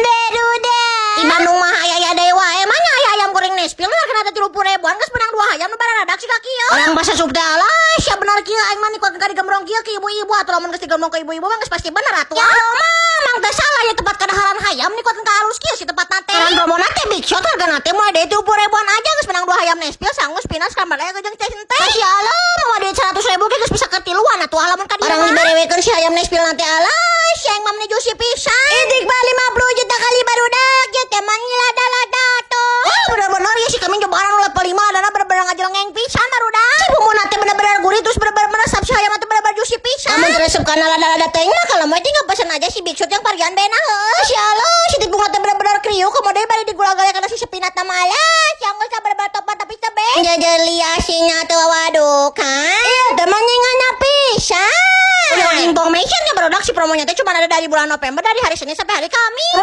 Barudak. Di Bandung mah aya aya deui wae, emangnya aya ayam goreng Nashville hargana teh 30 ribuan, geus menang dua hayam nu bararadak si kieu. Orang bahasa sup teh, alah sia, bener kieu aing mah nikuat ka digembrong kieu ke ibu-ibu atuh. Lamun geus digembrong ke ibu-ibu mah geus pasti bener atuh. Ya mah mang teh salah ya, tempat kadaharan hayam nikuat ka halus kieu si tempat teh. Orang promo teh Big Shot hargana teh mulai dari 30 ribuan aja, geus menang dua hayam Nashville, sangu, spinach, kamar aya jeung teh teh. Masya Allah, mau duit 100 ribu ge geus bisa katiluan atuh lamun ka dieu. Orang diberewekeun si hayam Nashville nanti, alah sia, aing mah meni juicy pisan. Idik mah 50 juta kali, barudak, ya teh mah lada-lada tuh. Oh, bener-bener ya si kami cobaan nu level 5 ladana bener-bener ngajelengeng pisan, barudak. Si bumbu teh bener-bener gurih, terus bener-bener meresap, si hayam teh bener-bener juicy pisan. Lamun resep kana lada-lada teh mah, kalau mau tinggal pesan aja si Big Shot yang varian bena heuh. Masya Allah, si tepung teh bener-bener kriuk, kemudian bari digula-gala kana si spinach mah, alah, yang geus bener-bener topan tapi tebe. Jajeli asinnya tuh, waduh kan. Iya teh mah nyingana pisan. Udah information ya, barudak, si promonya teh cuma ada dari bulan November, dari hari Senin sampai hari Kamis. Terus